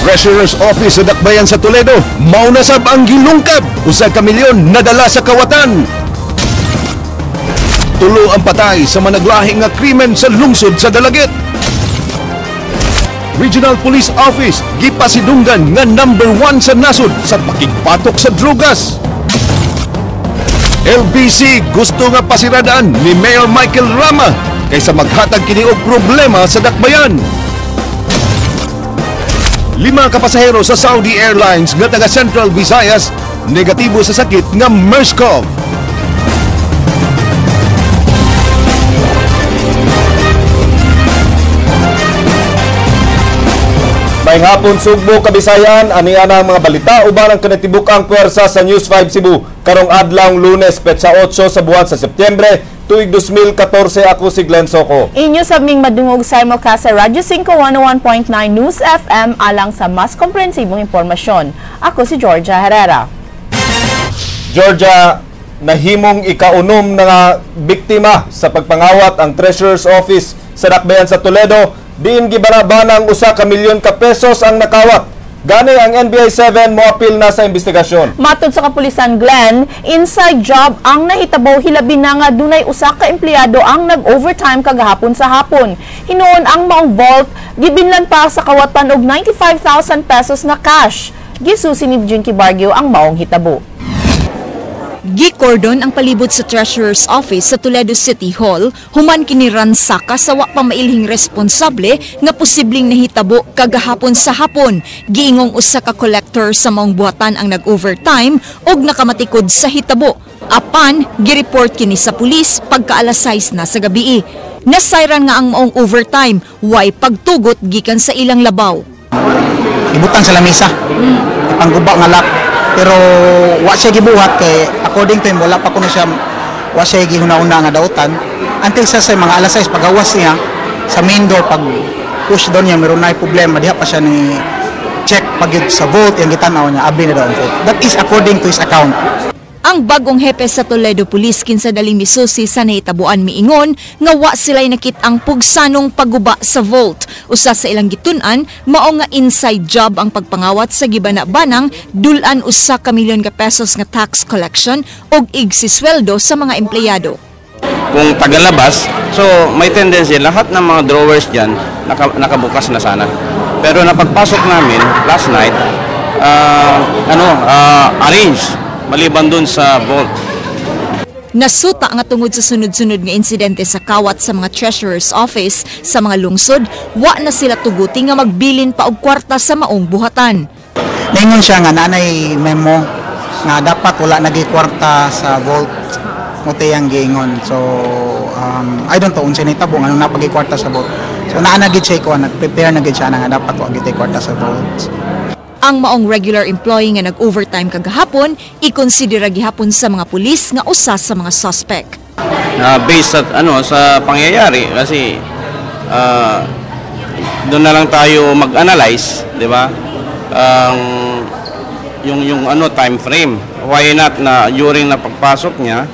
Treasurer's Office sa Dakbayan sa Toledo, mauna sab ang gilungkab, 1 ka milyon nadala sa kawatan. Tulo ang patay sa managlahi nga krimen sa lungsod sa Dalaguete. Regional Police Office gipasidunggan nga number 1 sa nasod sa pakigpatok sa drugas. LBC gusto nga pasiradaan ni Mayor Michael Rama kaysa maghatag kini og problema sa Dakbayan. Lima ka pasahero sa Saudi Airlines nga taga Central Visayas negatibo sa sakit nga MERS-CoV. Maayong hapon, Sugbo, Kabisayan, ani ana ang mga balita uban ang kinatibuk-ang puwersa sa News 5 Cebu karong adlawng Lunes, petsa 8 sa buwan sa Setyembre, tuig 2014. Ako si Glenn Soco. Inyo sab ming madungog simulcast sa Radyo 5 101.9 News FM alang sa mas komprehensibong impormasyon. Ako si Georgia Herrera. Georgia, nahimong ikaunom na nga biktima sa pagpangawat ang Treasurer's Office sa Dakbayan sa Toledo, diin gibanabanang 1 ka milyon ka pesos ang nakawat. Gani ang NBI 7 moapil na sa investigasyon. Matod sa kapulisan, Glenn, inside job ang nahitabo hilabi na nga dunay usa ka empleyado ang nag-overtime kagahapon sa hapon. Hinuon ang maong vault gibinlan pa sa kawatan og 95,000 pesos nga cash. Gisusi ni Jinky Bargio ang maong hitabo. Gikordon ang palibot sa Treasurer's Office sa Toledo City Hall human kini ransaka sa wa pa mailhing responsable nga posibleng nahitabo kagahapon sa hapon. Giingong usa ka collector sa maong buhatan ang nag-overtime ug nakamatikod sa hitabo. Apan gireport kini sa pulis pagka alas 6 na sa gabii. Nasayran nga ang maong overtime way pagtugot gikan sa ilang labaw. Ibutang sa lamisa. Ipangguba nga lock. Pero wa siya gibuhat kay according to him wala pa kuno siya, wa siya gihuna-una nga dautan until sa mga alas 6, pagawas niya sa main door, pag push doon niya, meron na problema diha pa siya ni check pag yun sa vault, yung gitan-aw niya, abi na daw ang vault. That is according to his account. Ang bagong hepe sa Toledo Police kinsa daling misusi sa nahitabuan miingon nga wa sila'y nakit-ang pugsanong pagguba sa vault. Usa sa ilang gitun-an mao nga inside job ang pagpangawat sa gibana-banang dul-an 1 ka milyon ka pesos nga tax collection og igsisweldo sa mga empleyado. Kung tagalabas, so may tendency lahat ng mga drawers dyan nakabukas na sana. Pero napagpasok namin last night, arrange maliban dun sa vault. Nasuta nga tungod sa sunod-sunod nga insidente sa kawat sa mga treasurer's office sa mga lungsod, wa na sila tuguti nga magbilin pa og kwarta sa maong buhatan. Ningon siya nga nanay memo nga dapat wala nagi kwarta sa vault mo tiyang giingon. So I don't know unsa nahitabo nga napagi kwarta sa vault. So naa na gid siya ko nag-prepare na gid siya na nga dapat wa gid kwarta sa vault. Ang maong regular employee nga nag-overtime kagahapon, ikonsidera gihapon sa mga pulis nga usa sa mga suspect. Based sa sa pangyayari kasi doon na lang tayo mag-analyze, di ba? Ang yung time frame. Why not na during na pagpasok niya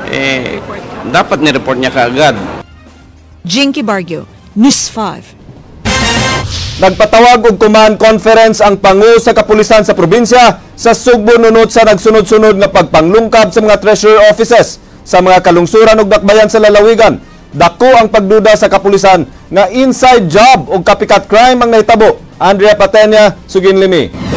eh dapat ni-report niya kaagad. Jinky Bargio, News 5. Nagpatawag og command conference ang pangu sa kapulisan sa probinsya sa Sugbo nunot sa nagsunod-sunod nga pagpanglungkab sa mga treasurer offices sa mga kalungsuran ug dakbayan sa lalawigan. Dako ang pagduda sa kapulisan nga inside job ug copycat crime ang nahitabo. Andrea Patenya, Suginlimi.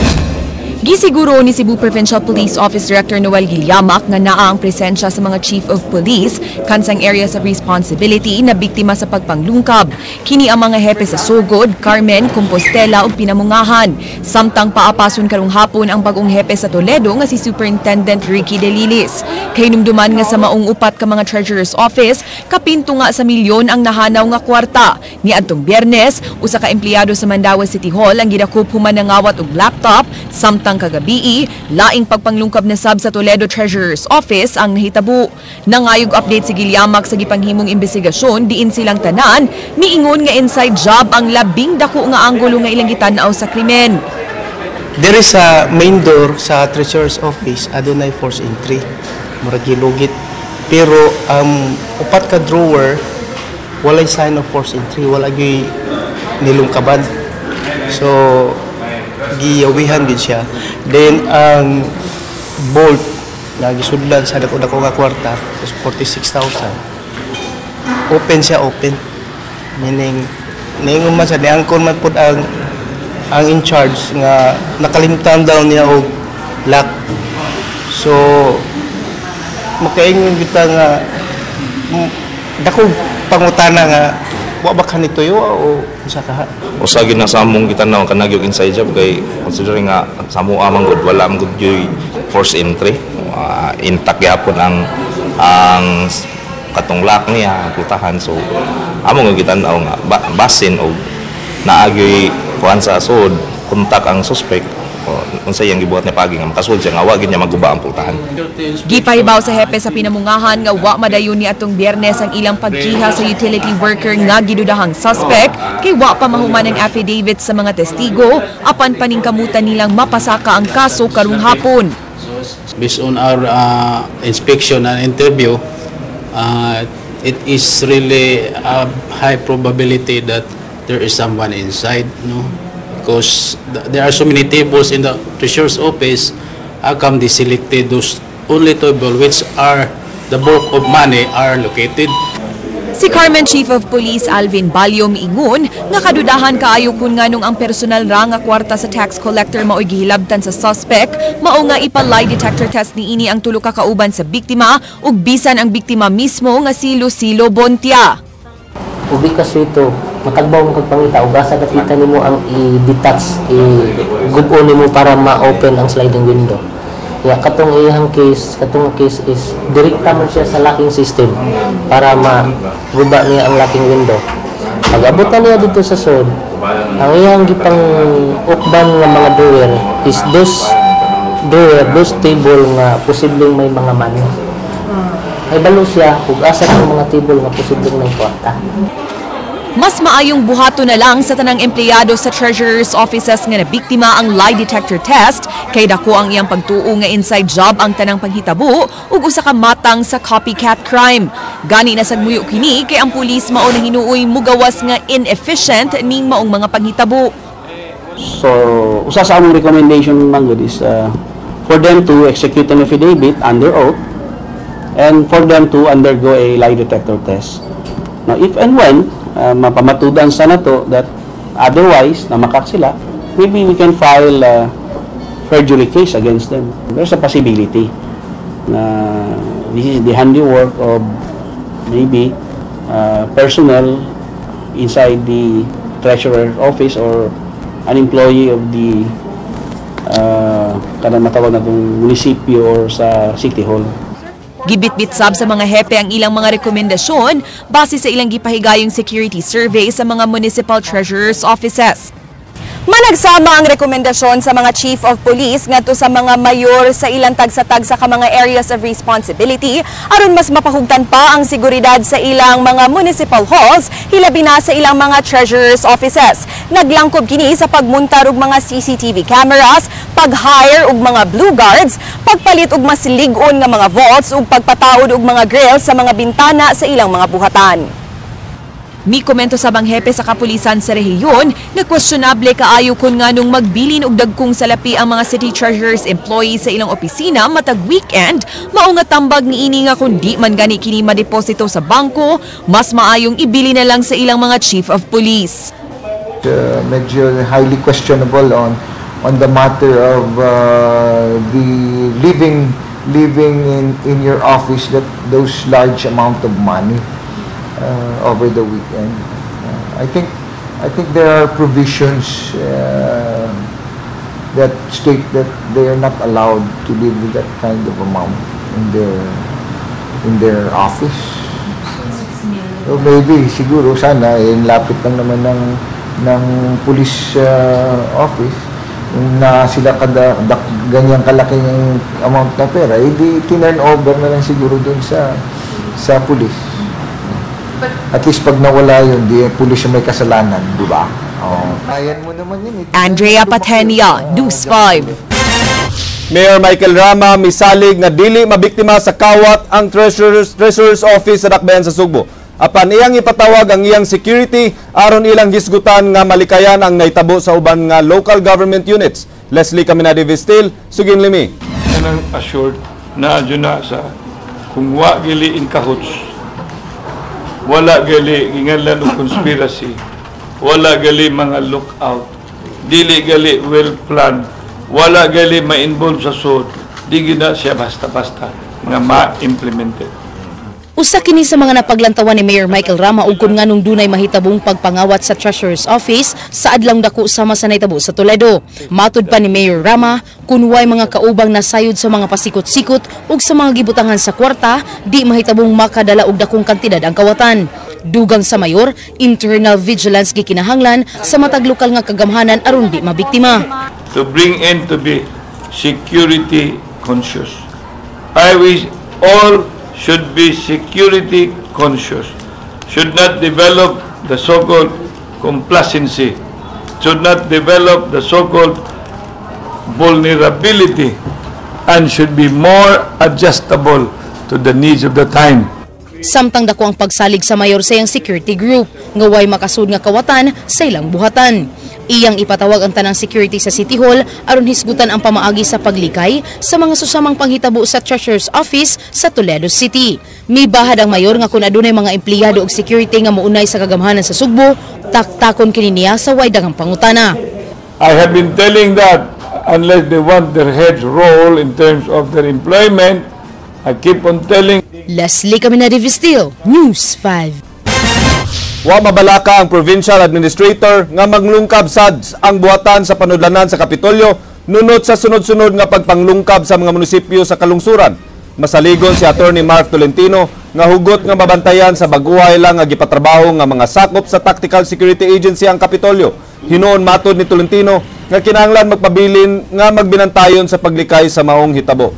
Gisiguro ni Cebu Provincial Police Office Director Noel Gilyamak nga naa ang presensya sa mga Chief of Police kansang areas of responsibility na biktima sa pagpanglungkab. Kini ang mga hepe sa Sogod, Carmen, Compostela ug Pinamungahan. Samtang paapason karong hapon ang bagong hepe sa Toledo nga si Superintendent Ricky De Lilis. Kahinumduman nga sa maong upat ka mga Treasurer's Office, kapinto nga sa milyon ang nahanaw nga kwarta. Niadtong Biyernes, usa ka empleyado sa Mandaue City Hall ang gidakop human nangawat og laptop, samtang kagabii, laing pagpanglungkab na sab sa Toledo Treasurer's Office ang nahitabo. Nangayog update si Gilyamak sa gipanghimong investigasyon diin silang tanan miingon nga inside job ang labing dako nga anggulo nga ilang gitan-aw sa krimen. There is a main door sa Treasurer's Office, adunay force entry. Murag gilugit. Pero upat ka drawer, walay sign of force entry, wala gyud nilungkaban. So, Giyawihan gid siya. Then ang vault nga gisudlan sa dako-dako nga kwarta is 46,000. Open siya, open. Meaning ningon man sa niangkon man pud ang in charge nga nakalimtan daw niya og lock. So makaingon kita nga dako pangutana nga wa ba kanituyo o usa ka? Usa gyud na sa among gitan-aw, kanang yung inside job, kay considering nga sa amo man gud, wala man gud gyud force entry, intact gyapon ang katong lock niya, ang pultahan. So amo nga gitan-aw nga basin og naa gyoy kuan sa sud, kontak ang suspect o unsa iyang gibuhat niya pagi nga makasud siya nga wa gyud niya maguba ang pultahan. Gipahibaw sa hepe sa pinamungahan nga wa madayon ni atong Biyernes ang ilang pagkiha sa utility worker nga gidudahang suspect kay wa pa mahuman ang affidavit sa mga testigo, apan paningkamutan nilang mapasaka ang kaso karong hapon. Based on our inspection and interview, it is really a high probability that there is someone inside, no? Because there are so many tables in the treasurer's office. How come they selected those only table which are the bulk of money are located? Si Carmen Chief of Police Alvin Balio miingon nga kadudahan kaayo kun nganong ang personal ra nga kwarta sa tax collector maoy gihilabtan sa suspect, mao nga ipa-lie detector test niini ang tulo ka kauban sa biktima ug bisan ang biktima mismo nga si Lucilo Bontia. Ubi ka ito, matagbaw mo kag pangita ug asa dapita nimo ang i-detach, i-gubo nimo para ma-open ang sliding window. Ya, katong iyang case, katong case is direkta man siya sa locking system para maguba niya ang locking window. Pag abot na niya dito sa sod, ang iyang gipang ukban nga mga drawer is those drawer, those table nga posibleng may mga money. Ay balo siya kung asa ang mga table nga posibleng may kwarta. Mas maayong buhato na lang sa tanang empleyado sa treasurer's offices nga nabiktima ang lie detector test kay dako ang iyang pagtuo nga inside job ang tanang panghitabo ug usa ka matang sa copycat crime. Gani na sagmuyo kini kay ang pulis mao na hinuoy mugawas nga inefficient ning maong mga panghitabo. So, usa sa among recommendation man gud is for them to execute an affidavit under oath and for them to undergo a lie detector test. Now, if and when mapamatudan sa nato that otherwise namakak sila, maybe we can file a perjury case against them. There's a possibility na this is the handiwork of maybe personnel inside the treasurer office or an employee of the kanang matawag na itong munisipyo or sa city hall. Gibitbit sab sa mga hepe ang ilang mga rekomendasyon base sa ilang gipahigayong security survey sa mga municipal treasurer's offices. Managsama ang rekomendasyon sa mga chief of police ngadto sa mga mayor sa ilang tagsa-tagsa ka mga areas of responsibility aron mas mapahugtan pa ang seguridad sa ilang mga municipal halls, hilabi na sa ilang mga treasurer's offices. Naglangkob kini sa pagmuntar og mga CCTV cameras, pag-hire og mga blue guards, pagpalit og mas lig-on nga mga vaults ug pagpataod og mga grills sa mga bintana sa ilang mga buhatan. Mi komento sa hepe sa kapulisan sa rehiyon nga questionable kaayo kun nganong magbilin og dagkong salapi ang mga city treasurer's employees sa ilang opisina matag weekend, mao nga tambag niini nga kun di man gani kini madeposito sa bangko, mas maayong ibili na lang sa ilang mga chief of police. Medyo highly questionable on the matter of the living in your office that those large amount of money over the weekend. I think there are provisions that state that they are not allowed to live with that kind of amount in their office. So maybe siguro sana eh, lapit lang naman ng police office yung na sila kada ganyang kalaking amount na pera, edi tinurn over na lang siguro dun sa police. At least pag nawala yun, di police yung may kasalanan, di ba? Oh. Ayan mo naman yun eh. Andrea Patenia, News 5. Mayor Michael Rama misalig nga dili mabiktima sa kawat ang treasurer's office sa Dakbayan sa Sugbo. Apan iyang ipatawag ang iyang security aron ilang hisgutan nga malikayan ang nahitabo sa uban nga local government units. Leslie Caminade Vistil, Sugin Limi. Kanang assured na dyan na sa kung wa gali in cahoots, wala gali ginganlan og conspiracy, wala gali mga lookout, dili gali well planned, wala gali ma-involve sa sud, di gina siya basta-basta nga ma-implemented. Usa kini sa mga napaglantawan ni Mayor Michael Rama ug kun nganong dunay mahitabong pagpangawat sa Treasurer's Office sa adlang dako sama sa nahitabo sa Toledo. Matud pa ni Mayor Rama, kun way mga kaubang nasayod sa mga pasikot-sikot ug sa mga gibutangan sa kwarta, di mahitabong makadala og dakong kantidad ang kawatan. Dugang sa mayor, internal vigilance gikinahanglan sa matag lokal nga kagamhanan aron di mabiktima. To bring in to be security conscious. I wish all should be security conscious, should not develop the so-called complacency, should not develop the so-called vulnerability, and should be more adjustable to the needs of the time. Samtang dako ang pagsalig sa mayor sa iyang security group, nga way makasud nga kawatan sa ilang buhatan. Iyang ipatawag ang tanang security sa City Hall aron hisgutan ang pamaagi sa paglikay sa mga susamang panghitabo sa Treasurer's Office sa Toledo City. Mibahad ang mayor nga kung adunay mga empleyado og security nga mounay sa kagamhanan sa Sugbo, taktakon kini niya sa way daghang pangutana. I have been telling that unless they want their heads roll in terms of their employment, I keep on telling. Leslie Caminade Vistil, News 5. Wa mabalaka ang provincial administrator nga maglungkab sad ang buhatan sa panudlanan sa Kapitolyo nunot sa sunod-sunod nga pagpanglungkab sa mga munisipyo sa kalungsuran. Masaligon si Attorney Mark Tolentino nga hugot nga mabantayan sa baguhay lang nga gipatrabaho nga mga sakop sa Tactical Security Agency ang Kapitolyo. Hinuon matod ni Tolentino nga kinahanglan magpabilin nga magbinantayon sa paglikay sa maong hitabo.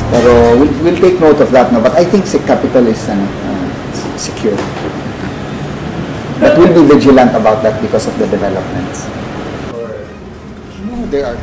Pero we'll take note of that, no? But I think the Capitol is secure. But we'll be vigilant about that because of the developments. No, there are.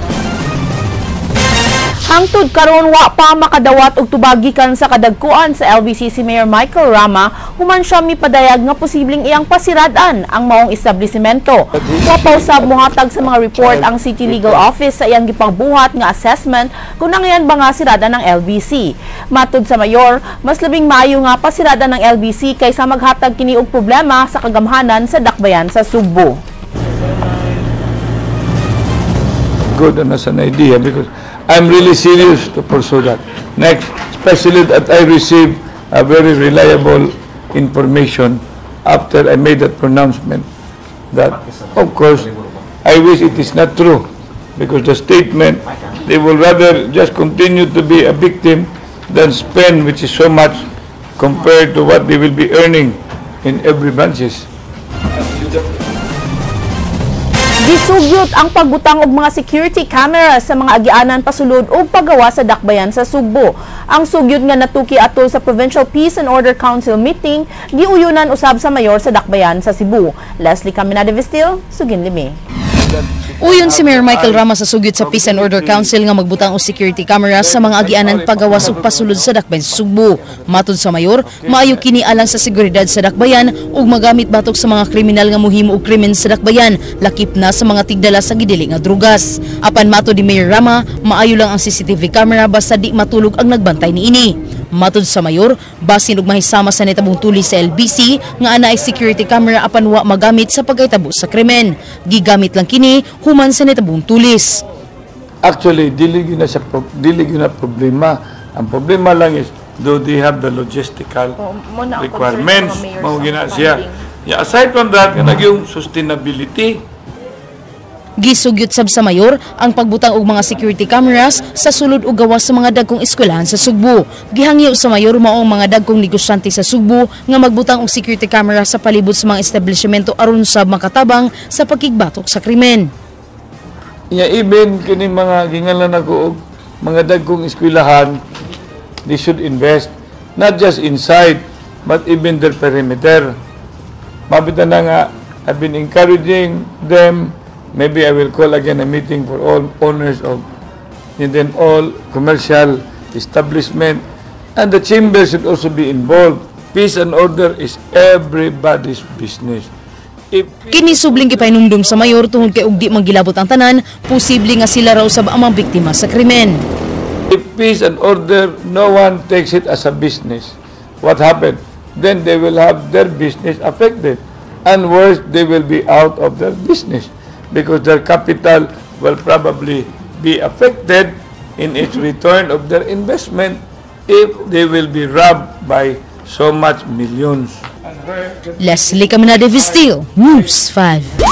Hangtod karon wa pa makadawat og tubag gikan sa kadagkuan sa LBC si Mayor Michael Rama human siya mipadayag nga posibleng iyang pasirad-an ang maong establishmento. Wa pa usab mohatag sa mga report ang City Legal Office sa iyang gipangbuhat nga assessment kung nangyan ba nga siradan ng LBC. Matud sa mayor, mas labing maayo nga pasiradan ng LBC kaysa maghatag kini og problema sa kagamhanan sa dakbayan sa Sugbo. Good and as an idea because I'm really serious to pursue that. Next, especially that I received a very reliable information after I made that pronouncement that, of course, I wish it is not true because the statement, they will rather just continue to be a victim than spend, which is so much compared to what they will be earning in every branches. Gisugyot ang pagbutang og mga security cameras sa mga agianan pasulod ug paggawa sa dakbayan sa Sugbo. Ang sugyot nga natuki atol sa Provincial Peace and Order Council meeting giuyunan usab sa mayor sa dakbayan sa Cebu. Leslie Caminade Vistil, Sugin Limi. Uyon si Mayor Michael Rama sa sugyot sa Peace and Order Council nga magbutang og security cameras sa mga agianan pagawas ug pasulod sa dakbayan sa Sugbo. Matod sa mayor, maayo kini alang sa seguridad sa dakbayan ug magamit batok sa mga kriminal nga mohimo og krimen sa dakbayan, lakip na sa mga tigdala sa gidili nga drugas. Apan matod ni Mayor Rama, maayo lang ang CCTV camera basta di matulog ang nagbantay niini. Matod sa mayor, basin og mahisama sa nitabong tuli sa LBC nga ana ay security camera apan wa magamit sa pagkahitabo sa krimen. Gigamit lang kini human sa nitabong tulis. Actually, dili gyud na siya dili gyud na problema. Ang problema lang is do they have the logistical requirements? Mao gyud na siya. Yeah, aside from that, kanang yung sustainability. Gisugyot sab sa mayor ang pagbutang og mga security cameras sa sulod ug gawas sa mga dagkong eskwelahan sa Sugbo. Gihangyo sa mayor mao ang mga dagkong negosyante sa Sugbo nga magbutang og security camera sa palibot sa mga establishmento aron sab makatabang sa pagkigbatok sa krimen. Nya even kini mga gingalan nako og mga dagkong eskwelahan, they should invest not just inside but even their perimeter. Mabita na nga, I've been encouraging them. Maybe I will call again a meeting for all owners of and then all commercial establishment And the chamber should also be involved. Peace and order is everybody's business. If Kini subling gipahinumdum sa mayor tungod kay ug di manggilabot ang tanan, posible nga sila raw sab ang mga biktima sa krimen. If peace and order, no one takes it as a business, what happened? Then they will have their business affected. And worse, they will be out of their business because their capital will probably be affected in its return of their investment if they will be robbed by so much millions. Leslie Caminade Vistil, News 5.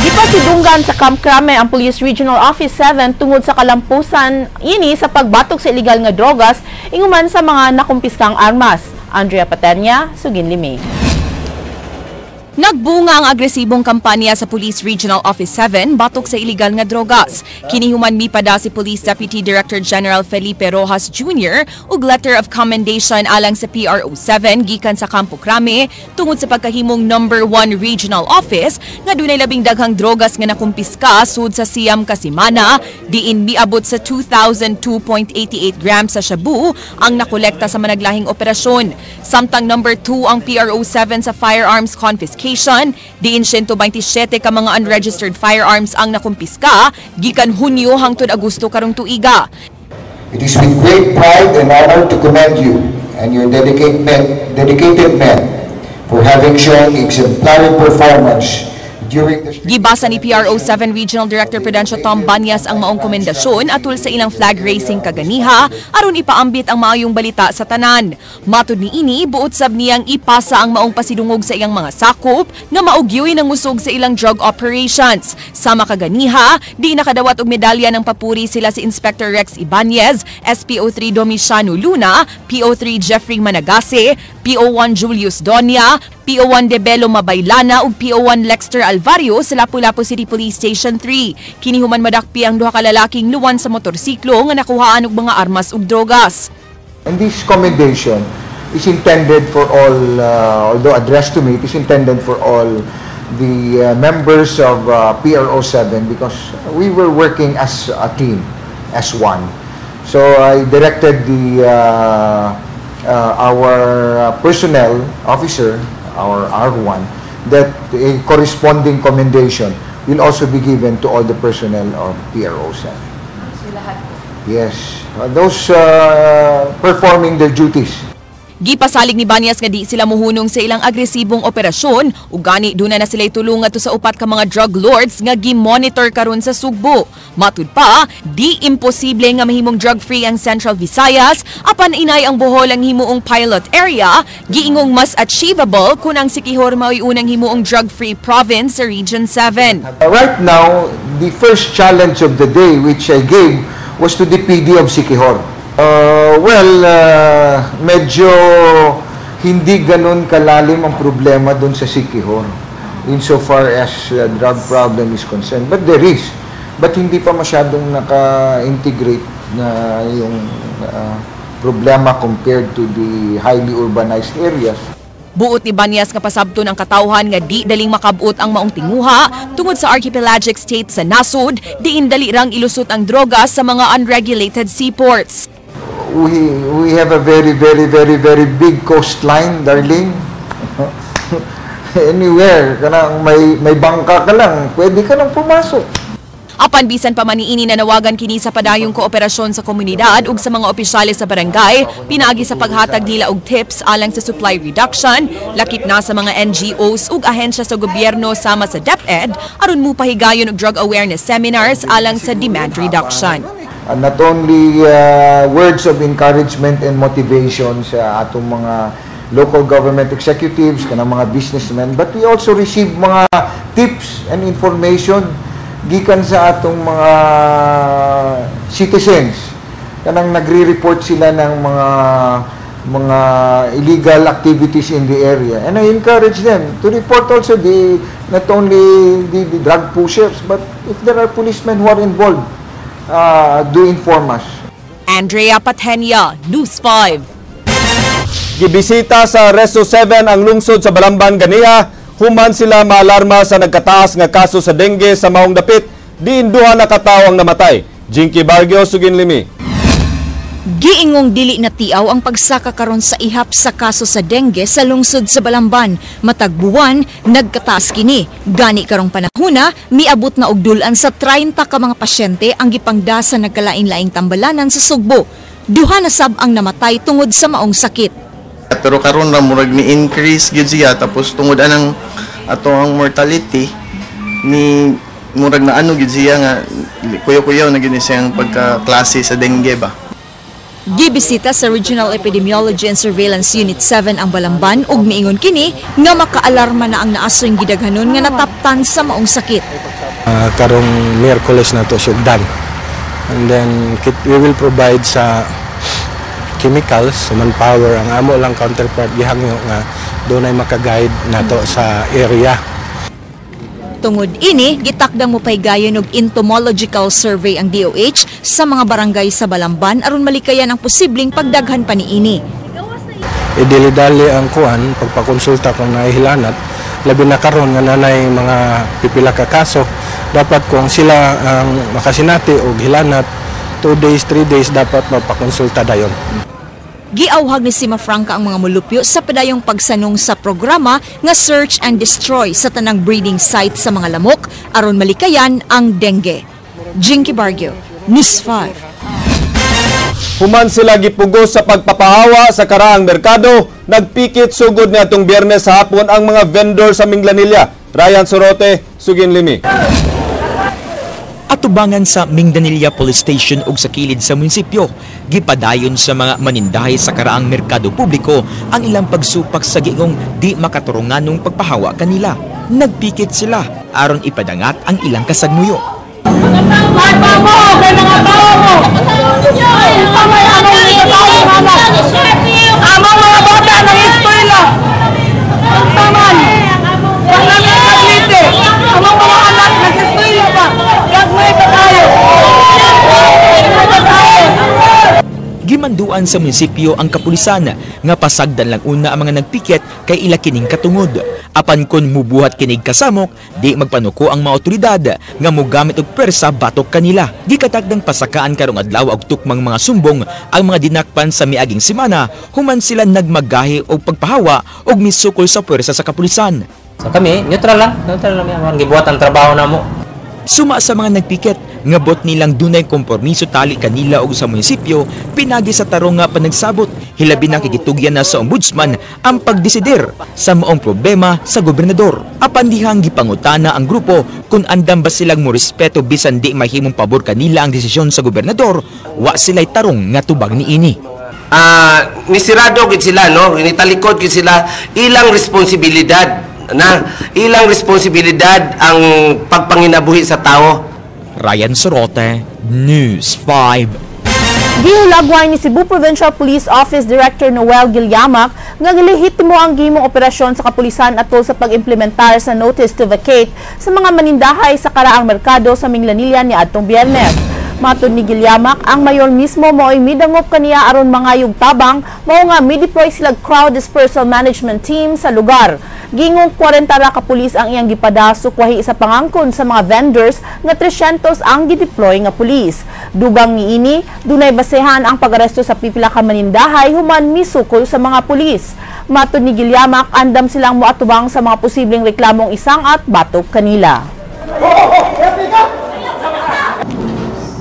Gipasidunggan sa Camp Crame ang Police Regional Office 7 tungod sa kalampusan ini sa pagbatok sa illegal nga drogas inguman sa mga nakumpiskang armas. Andrea Paternia, Sugin Limi. Nagbunga ang agresibong kampanya sa Police Regional Office 7 batok sa illegal nga drogas. Kini human mipada si Police Deputy Director General Felipe Rojas Jr. ug letter of commendation alang sa PRO 7 gikan sa Campo Crame tungod sa pagkahimong number 1 regional office nga dunay labing daghang drogas nga nakumpiska sud sa siyam ka semana, diin miabot sa 2,002.88 grams sa shabu ang nakolekta sa managlahing operasyon. Samtang number 2 ang PRO 7 sa firearms confiscation, diin 127 ka mga unregistered firearms ang nakumpiska gikan Hunyo hangtod Agosto karong tuiga. It is with great pride and honor to commend you and your dedicated men for having shown exemplary performance during the Gibasa ni PRO 7 Regional Director Prudencio Tom Banyas ang maong komendasyon atul sa ilang flag raising kaganiha aron ipaambit ang maayong balita sa tanan. Matud ni ini, buot sab niyang ipasa ang maong pasidungog sa iyang mga sakop nga maugyoy ng musog sa ilang drug operations. Sama kaganiha, di nakadawat og medalya ng papuri sila si Inspector Rex Ibanez, SPO3 Domiciano Luna, PO3 Jeffrey Managase, PO1 Julius Donia, PO1 Debelo Mabaylana ug PO1 Lexter Alvario sa Lapu-Lapu City Police Station 3. Kini human madakpi ang duha ka lalaking luwan sa motorsiklo nga nakuhaan og mga armas ug drogas. And this commendation is intended for all, although addressed to me, it is intended for all the members of PRO7 because we were working as a team, as one. So I directed the our personnel officer, our R1, that a corresponding commendation will also be given to all the personnel of PRO7. Yes, those performing their duties. Gipasalig ni Banyas nga di sila muhunong sa ilang agresibong operasyon ug gani duna na sila'y tulong ngadto sa upat ka mga drug lords nga gi-monitor karon sa Sugbo. Matud pa, di imposible nga mahimong drug-free ang Central Visayas apan inay ang Bohol ang himuong pilot area, giingong mas achievable kung ang Siquijor mao'y unang himuong drug-free province sa Region 7. Right now, the first challenge of the day which I gave was to the PD of Siquijor. Well, medyo hindi ganun kalalim ang problema dun sa Siquijor insofar as drug problem is concerned. But there is. But hindi pa masyadong naka-integrate na yung problema compared to the highly urbanized areas. Buot ni Banyas nga pasabton ang katawhan nga di daling makabot ang maong tinguha tungod sa archipelagic state sa nasod, diin dali rang ilusot ang droga sa mga unregulated seaports. We have a very, very, very, very big coastline, darling. Anywhere, kanang may bangka ka lang, pwede ka nang pumasok. Apan bisan pa man niini, nanawagan kini sa padayong kooperasyon sa komunidad ug sa mga opisyales sa barangay pinaagi sa paghatag nila og tips alang sa supply reduction, lakip na sa mga NGOs ug ahensya sa gobyerno sama sa DepEd aron mo pahigayon og drug awareness seminars alang sa demand reduction. Not only words of encouragement and motivation sa atong mga local government executives, kanang mga businessmen, but we also receive mga tips and information gikan sa atong mga citizens. Kanang nagre-report sila ng mga illegal activities in the area. And I encourage them to report also the not only the drug pushers, but if there are policemen who are involved, do inform us. Andrea Patenia, News 5. Gibisita sa Reso 7 ang lungsod sa Balamban ganiha human sila maalarma sa nagkataas nga kaso sa dengue sa maong dapit, diin duha na katawo ang namatay. Jinky Bargio, Suginlimi. Giingong dili na tiaw ang pagsaka karon sa ihap sa kaso sa dengue sa lungsod sa Balamban. Matag buwan, nagkataas kini. Gani karong panahona, miabot na og dul-an sa 30 ka mga pasyente ang gipangda sa nagkalain-laing tambalanan sa Sugbo. Duha na sab ang namatay tungod sa maong sakit. Pero karon ra murag ni increase gyud siya, tapos tungod anang ato ang mortality ni murag na ano gyud siya nga kuyaw-kuyaw na gyud ni siyang pagka-klase sa dengue ba. Gibisita sa Regional Epidemiology and Surveillance Unit 7 ang Balamban ug miingon kini nga makaalarma na ang naasoy gidaghanon nga nataptan sa maong sakit. Karong Miyerkules na to sugdan. And then we will provide sa chemicals, sa manpower, ang amo lang counterpart gihangyo nga dunay makaguide nato sa area. Tungod ini, gitakdang mopaygayon og entomological survey ang DOH sa mga barangay sa Balamban aron malikayan ang posibleng pagdaghan pa niini. Idili-dali ang kuan pagpakonsulta kung nahihilanat, labi na karon nga nanay mga pipila ka kaso, dapat kung sila ang makasinati og hilanat 2 days, 3 days dapat mapakonsulta dayon. Giawhag ni Cimafranca ang mga mulupyo sa padayong pagsanong sa programa nga Search and Destroy sa tanang breeding site sa mga lamok aron malikayan ang dengue. Jinky Bargio, News 5. Human sila gipugos sa pagpapahawa sa karaang merkado, nagpikit sugod niadtong Biyernes sa hapon ang mga vendor sa Minglanilla. Ryan Sorote, Suginlimi. Atubangan sa Minglanilla Police Station ug sa kilid sa munisipyo, gipadayon sa mga manindahay sa karaang merkado publiko ang ilang pagsupak sa giingong di makaturunganong pagpahawa kanila. Nagpikit sila aron ipadangat ang ilang kasagmuyo. Among mga bata ng eskwela, pagsaman, wala nang kaglite, among mga anak nag-eskwela pa, gagmay pa tayo. Gimanduan sa munisipyo ang kapulisan nga pasagdan lang una ang mga nagpiket kay ila kining katungod. Apan kon mubuhat kinig kasamok, di magpanuko ang mga otoridad nga mogamit og pwersa batok kanila. Gikatagdang pasakaan karong adlaw og tukmang mga sumbong ang mga dinakpan sa miaging semana human sila nagmagahi og pagpahawa og misukol sa pwersa sa kapulisan. So kami neutral lang ang gibuhat ang trabaho namo. Suma sa mga nagpiket, ngabot nilang dunay kompormiso tali kanila og sa munisipyo, pinagi sa tarong nga panagsabot, hilabi na kigitugyan na sa ombudsman ang pagdesider sa maong problema sa gobernador. Apan dihang gipangutana ang grupo kung andam ba silang morespeto bisan di mahimong pabor kanila ang desisyon sa gobernador, wa sila'y tarong nga tubag niini. Nisirado gid sila, no? Nitalikod gid sila ilang responsibilidad na ilang responsibilidad ang pagpanginabuhi sa tao. Ryan Sorote, News 5. Gihulagway ni Cebu Provincial Police Office Director Noel Gilyamak nga gilehitimo ang gihimong operasyon sa kapulisan atol sa pag-implementar sa notice to vacate sa mga manindahay sa karaang merkado sa Minglanilla niadtong Biyernes. Matod ni Gilyamak, ang mayor mismo mao'y midangop kaniya aron mangayog tabang, mao nga mideploy sila crowd dispersal management team sa lugar. Gingong 40 ra ka pulis ang iyang gipada sukwahi sa pangangkon sa mga vendors nga 300 ang gideploy nga pulis. Dugang niini, dunay basehan ang pag-aresto sa pipila ka manindahay human misukol sa mga pulis. Matod ni Gilyamak, andam silang moatubang sa mga posibleng reklamong isang at batok kanila.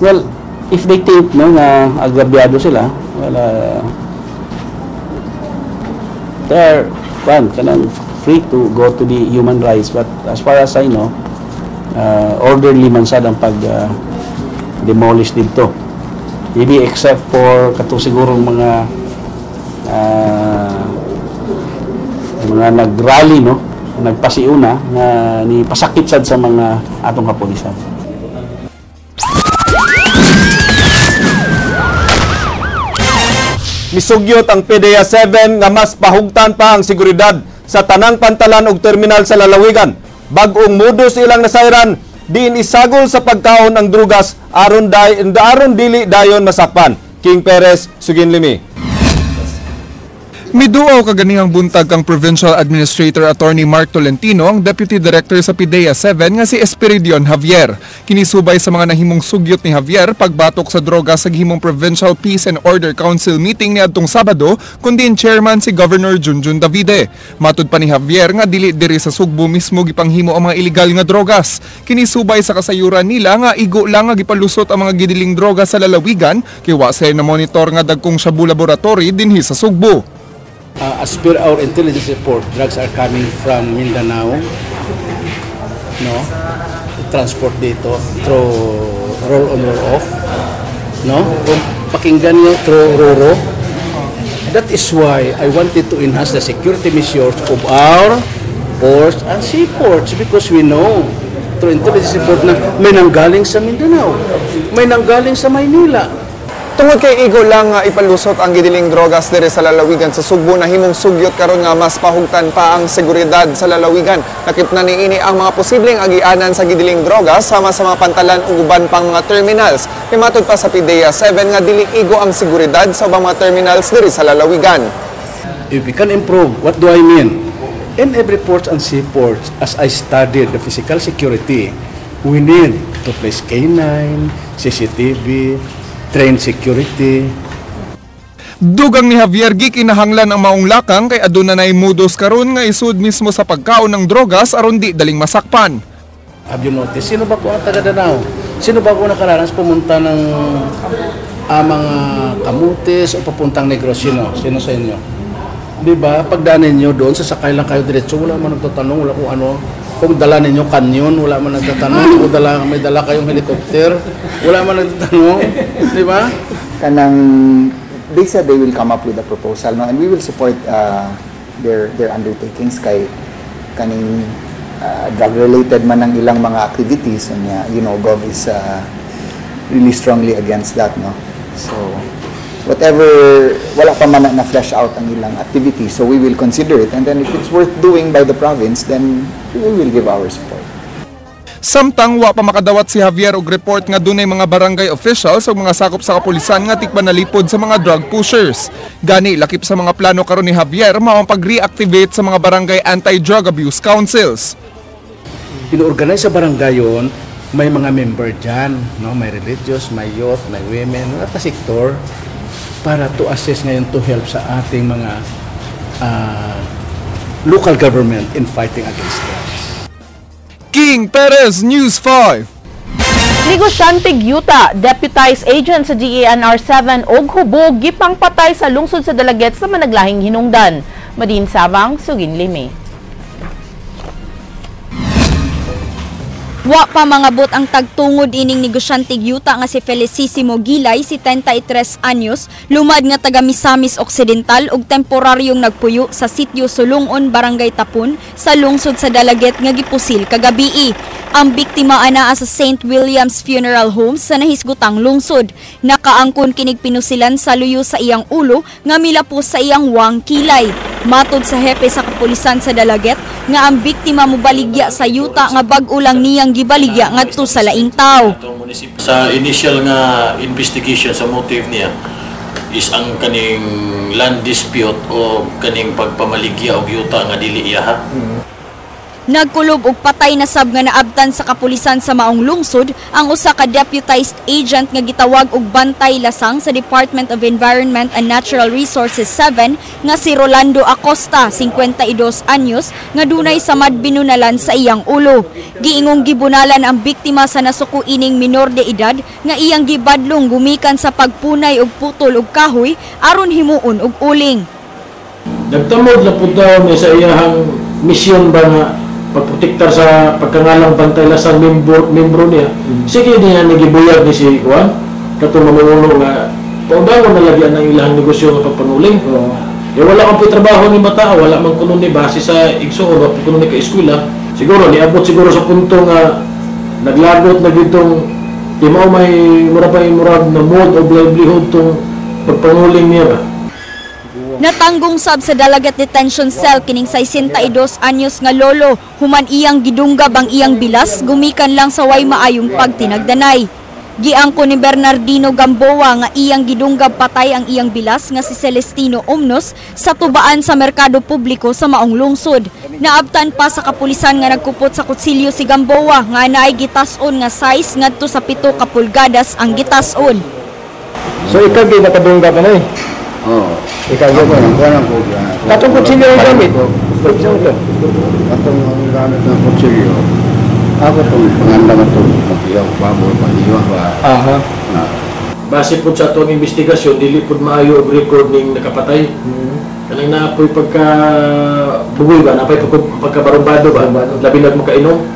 Well, if they think no nga agrabyado sila, well, they're kanang free to go to the human rights. But as far as I know, orderly man sad ang pag demolish dito. Maybe except for kato sigurong mga mga nag-rally, no, nagpasiuna nga ni pasakit sad sa mga atong kapulisan. Misugyot ang PDEA 7 nga mas pahugtan pa ang seguridad sa tanang pantalan ug terminal sa lalawigan. Bag-ong modus ilang nasayran, diin isagol sa pagkaon ang drugas aron dili dayon masakpan. King Perez, Suginlimi. Miduaw kaganihang buntag kang Provincial Administrator Attorney Mark Tolentino ang Deputy Director sa PDEA 7 nga si Espiridion Javier. Kinisubay sa mga nahimong sugyot ni Javier pagbatok sa droga sa gihimong Provincial Peace and Order Council meeting niadtong Sabado kundi chairman si Governor Junjun Davide. Matud pa ni Javier nga dili diri sa Sugbo mismo gipanghimo ang mga illegal nga drogas. Kinisubay sa kasayuran nila nga igo lang nga gipalusot ang mga gidiling droga sa lalawigan kay wa say na monitor nga dagkong shabu laboratory dinhi sa Sugbo. As per our intelligence report, drugs are coming from Mindanao, no? Transport dito through roll on, roll off, no? Kung pakinggan niyo, through Roro. That is why I wanted to enhance the security measures of our ports and seaports because we know through intelligence report na may nanggaling sa Mindanao, may nanggaling sa Maynila. Tungod kay igo lang nga ipalusot ang gidiling drogas diri sa lalawigan sa Sugbo, nahimong sugyot karon nga mas pahugtan pa ang seguridad sa lalawigan. Nakip na niini ang mga posibleng agianan sa gidiling drogas sama sa mga pantalan ug uban pang mga terminals. Kay matud pa sa PDEA 7 nga dili igo ang seguridad sa ubang mga terminals diri sa lalawigan. If we can improve, what do I mean? In every ports and seaports, as I studied the physical security, we need to place K9, CCTV, train security. Dugang ni Javier, gikinahanglan ang maong lakang kay aduna nay modus karon nga isud mismo sa pagkaon ng drogas aron di daling masakpan. Have you noticed? Sino ba po ang taga Danao? Sino ba po nakaranas pumunta ng mga Kamutes o papuntang Negros? Sino? Sino sa inyo? Di ba? Pagdaan ninyo doon, sasakay lang kayo diretso, wala man nagtatanong, wala kung ano. Kung dala ninyo kanyon, wala man nagtatanong. Kung dala, may dala kayong helicopter, wala man nagtatanong. Di ba? Kanang, they said they will come up with a proposal, no? And we will support their undertakings kay kaning drug-related man ang ilang mga activities. And Gov is really strongly against that, no? So, whatever, wala pa man na flesh out ang ilang activity, so we will consider it, and then if it's worth doing by the province, then we will give our support. Samtang wa pa makadawat si Javier og report nga dunay mga barangay officials o mga sakop sa kapulisan nga tikba nalipod sa mga drug pushers. Gani lakip sa mga plano karon ni Javier mao ang pag-reactivate sa mga barangay anti-drug abuse councils. Inorganize sa barangay yon, may mga member dyan, no? May religious, may youth, may women, lahat na sektor para to assist ngayon, to help sa ating mga local government in fighting against drugs. King Perez, News 5. Negosyante yuta, deputized agent sa DENR 7 og hubog gipangpatay sa lungsod sa Dalaguete sa managlahing hinungdan. Madin Sabang, Sugin Limi. Wa pa mangabot ang tagtungod ining negosyante yuta nga si Felicissimo Gilay, 73 anyos, lumad nga taga Misamis Occidental ug temporaryong nagpuyo sa sitio Sulungon, Barangay Tapon sa lungsod sa Dalaguete nga gipusil kagabii. Ang biktima anaa sa St. William's Funeral Home sa nahisgutang lungsod. Nakaangkon kinig pinusilan sa luyo sa iyang ulo nga milapos sa iyang wang kilay. Matod sa hepe sa kapulisan sa Dalaguete nga ang biktima mobaligya sa yuta nga bag-o lang niyang gibaligya ngadto sa laing tawo. Sa initial nga investigation sa motive niya is ang kaning land dispute o kaning pagpamaligya og yuta nga dili iya ha. Nagkulob og patay na sab nga naabtan sa kapulisan sa maong lungsod ang usa ka deputized agent nga gitawag og Bantay Lasang sa Department of Environment and Natural Resources 7 nga si Rolando Acosta, 52 anyos, nga dunay samad binunalan sa iyang ulo. Giingong gibunalan ang biktima sa nasuko ining minor de edad nga iyang gibadlong gumikan sa pagpunay og putol og kahoy aron himuon og uling. Nagtamod na pud daw ni sa iyahang misyon ba nga pagprotektar sa pagkangalang Bantay Lasang membro niya. Sige niya nagibuyag ni si Juan katong mamumuno nga paudangon na lagi ang ilang negosyo nga pagpanuling. Eh wala kang trabaho ni bata, wala man kuno ni base sa igsuon, wala kuno ni ka eskwela. Siguro niabot siguro sa punto nga naglagot na gitong di mao may mura pa murag na mode of livelihood tong pagpanguling niya ba. Natanggong sab sa Dalaguete Detention Cell kining 62 anyos nga lolo, human iyang gidunggab ang iyang bilas gumikan lang sa way maayong pagtinagdanay. Giangko ni Bernardino Gamboa nga iyang gidunggab patay ang iyang bilas nga si Celestino Omnos sa tubaan sa merkado publiko sa maong lungsod. Naabtan pa sa kapulisan nga nagkupot sa kutsilyo si Gamboa nga naay gitas-on nga size ngadto sa 7 ka pulgadas ang gitas-on. So ikaw gyud nakadunggab na eh? Oo. Ikaw gyud. Katong kutsilyo ang gamit? Katong ang gamit ng kutsilyo. Ako itong pangandam ito, pag-iyaw, baboy, pag-iyaw ba? Aha. Base po sa atong investigasyon, dili po maayo og record ning nakapatay. Kanang naapoy pagka bugoy ba, naapoy pagkabarumbado ba, labi na makainom.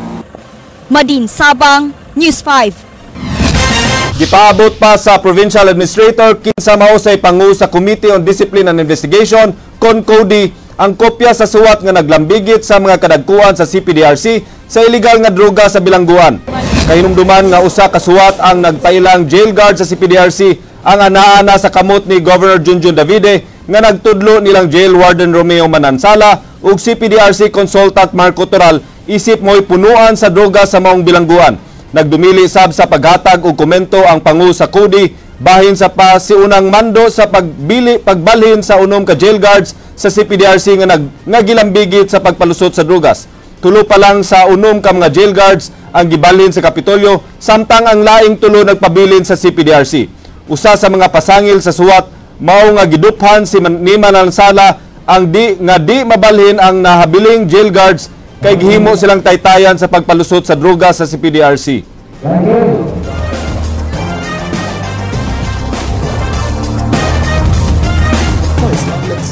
Madin Sabang, News 5. Gipaabot pa sa Provincial Administrator kinsa mao say pangu sa Committee on Discipline and Investigation, CONCODI, ang kopya sa suwat nga naglambigit sa mga kadagkuan sa CPDRC sa illegal nga droga sa bilangguan. Kahinumduman nga usa ka suwat ang nagpailang jail guard sa CPDRC ang anaa-ana sa kamot ni Governor Junjun Davide nga nagtudlo nilang jail warden Romeo Manansala ug CPDRC consultant Marco Toral isip mo'y punuan sa droga sa maong bilangguan. Nagdumili sab sa paghatag og komento ang pangu sa CODI bahin sa pasiunang mando sa pagbalhin sa unom ka jail guards sa CPDRC nga gilambigit sa pagpalusot sa drugas. Tulo pa lang sa unom ka mga jail guards ang gibalhin sa Kapitolyo samtang ang laing tulo nagpabilin sa CPDRC. Usa sa mga pasangil sa suwat mao nga giduphan si ni Manansala ang di mabalhin ang nahabiling jail guards kay gihimo silang taytayan sa pagpalusot sa droga sa CPDRC.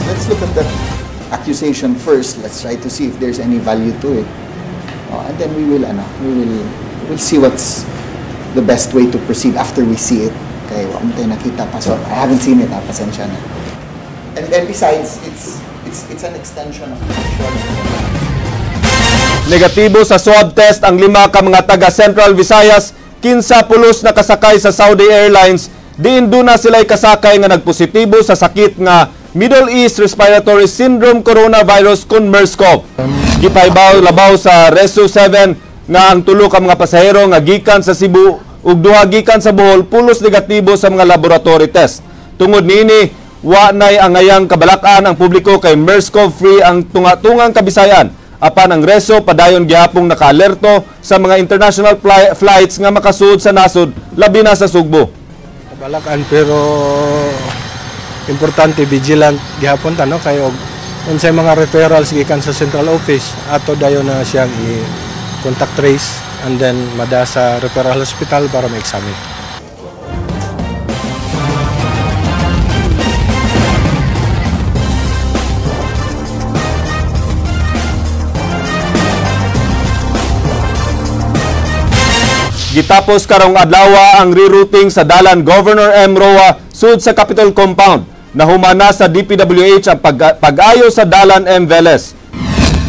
Let's look at that accusation first. Let's try to see if there's any value to it, and then we will, we'll see what's the best way to proceed after we see it. Kay wa man tayo nakita pa, so I haven't seen it. Pasensya na. And then besides, it's an extension of actual. Negatibo sa swab test ang 5 ka mga taga Central Visayas, kinsa pulos nakasakay sa Saudi Airlines, diin duna sila'y kasakay nga nagpositibo sa sakit nga Middle East Respiratory Syndrome Coronavirus kun MERS-CoV. Gipaybaw labaw sa Reso 7 nga ang tulo ka mga pasahero nga gikan sa Cebu ug duha gikan sa Bohol pulos negatibo sa mga laboratory test. Tungod niini, wa nay angayang kabalak-an ang publiko kay MERS-CoV free ang tunga-tungang Kabisayan. Apan ang Reso padayon gihapong nakaalerto sa mga international flights nga makasud sa nasod labi na sa Sugbo. Kabalakan pero importante vigilant gihapon ta no kay og unsay mga referrals gikan sa central office ato dayon na siyang i-contact trace and then mada sa referral hospital para ma-examine. Gitapos karong adlaw ang rerouting sa dalan Governor M. Roa sud sa Capitol Compound. Nahumana sa DPWH ang pag-ayo sa dalan M. Velez.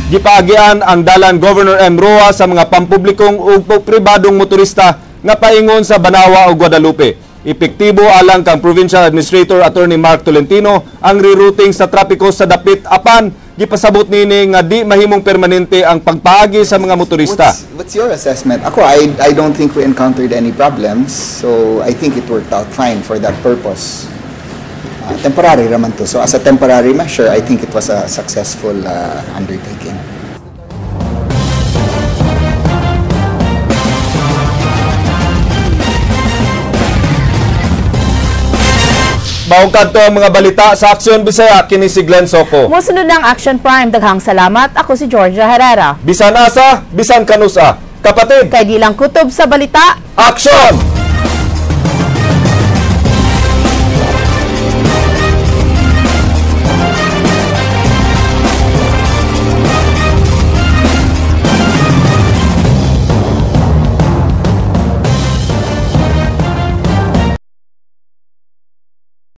Gipaagian ang dalan Governor M. Roa sa mga pampublikong ug pribadong motorista nga paingon sa Banawa ug Guadalupe. Epektibo alang kang Provincial Administrator Attorney Mark Tolentino ang rerouting sa trapiko sa dapit apan gipasabot nini nga di mahimong permanente ang pagpaagi sa mga motorista. What's your assessment? Ako, I don't think we encountered any problems, so I think it worked out fine for that purpose. Temporary raman to. So as a temporary measure, I think it was a successful undertaking. Maong kadto ang mga balita sa Aksyon Bisaya, kini si Glenn Soco. Mosunod ng Action Prime, daghang salamat. Ako si Georgia Herrera. Bisan asa, bisan kanusa. Kapatid, kay di lang kutob sa balita. Action!